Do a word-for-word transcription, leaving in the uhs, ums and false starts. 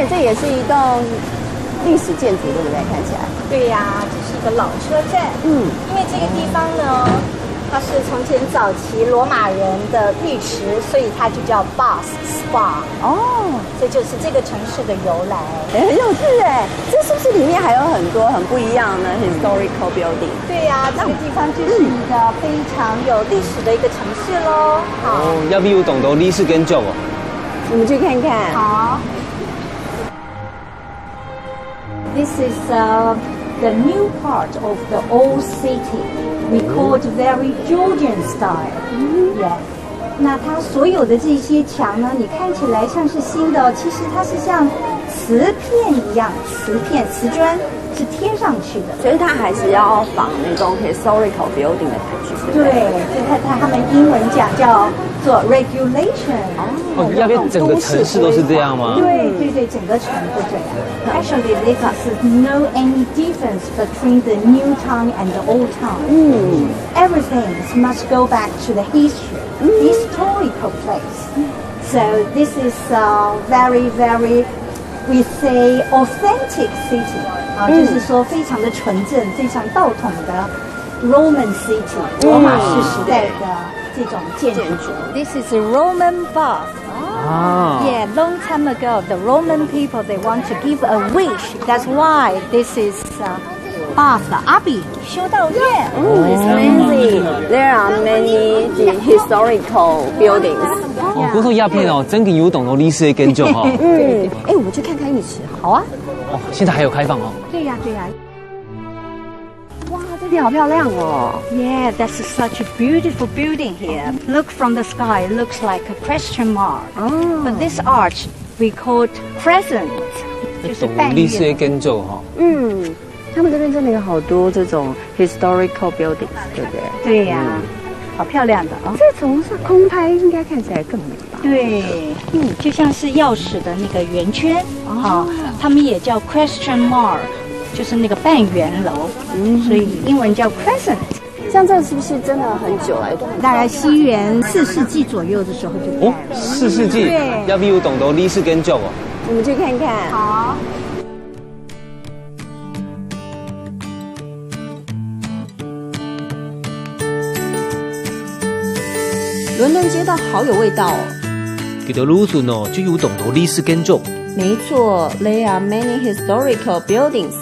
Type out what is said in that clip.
这也是一栋历史建筑，对不对？看起来。对呀，这是一个老车站。嗯。因为这个地方呢，它是从前早期罗马人的浴池，所以它就叫 Bath Spa。哦。这就是这个城市的由来。哎，很有趣哎，这是不是里面还有很多很不一样的 historical building？对呀，这个地方就是一个非常有历史的一个城市喽。好。哦，入邊有當多歷史建築哦。我们去看看。好。This is uh, the new part of the old city. We call it very Georgian style. Yeah. 那它所有的这些墙呢，你看起来像是新的哦，其实它是像瓷片一样，瓷片、瓷砖是贴上去的。所以它还是要仿那种 historical building 的感觉，对不对？对，所以它它他们英文讲叫做 regulation。哦，那边整个城市都是这样吗？对对对，整个城都这样。Actually, this is no any difference between the new town and the old town. Everything must go back to the history, historical place. So this is a very, very, we say authentic city. 啊，就是说非常的纯正，非常道统的 Roman city，罗马式时代的这种建筑。This is a Roman bath. 啊。 Yeah, long time ago, the Roman people, they want to give a wish. That's why this is uh, bath, abbey, 修道院。 Oh, it's amazing. There are many the historical buildings. 哦，不过这片哦，真个有当多历史的建筑哈。嗯，哎，我们去看看浴池好了。好啊。哦，现在还有开放哦。对呀，对呀。哇，这里好漂亮哦。 Yeah, that's such a beautiful building here. Look from the sky, it looks like a question mark. 哦。 But this arch we called crescent，就是半月。 历史的建筑哈。 嗯，他们这边真的有好多这种 historical buildings，对不对？对呀，好漂亮的哦。这从上空拍应该看起来更美吧？对，嗯，就像是钥匙的那个圆圈啊，他们也叫 question mark，就是那个半圆楼，所以英文叫 crescent。 像这是不是真的很久了？大概西元四世纪左右的时候就盖了。哦，四世纪，对。 有当多历史建筑哦。 我们去看看。好。 伦敦街道好有味道哦。 佢兜路脣哦，就有当多历史建筑。 没错，there are many historical buildings.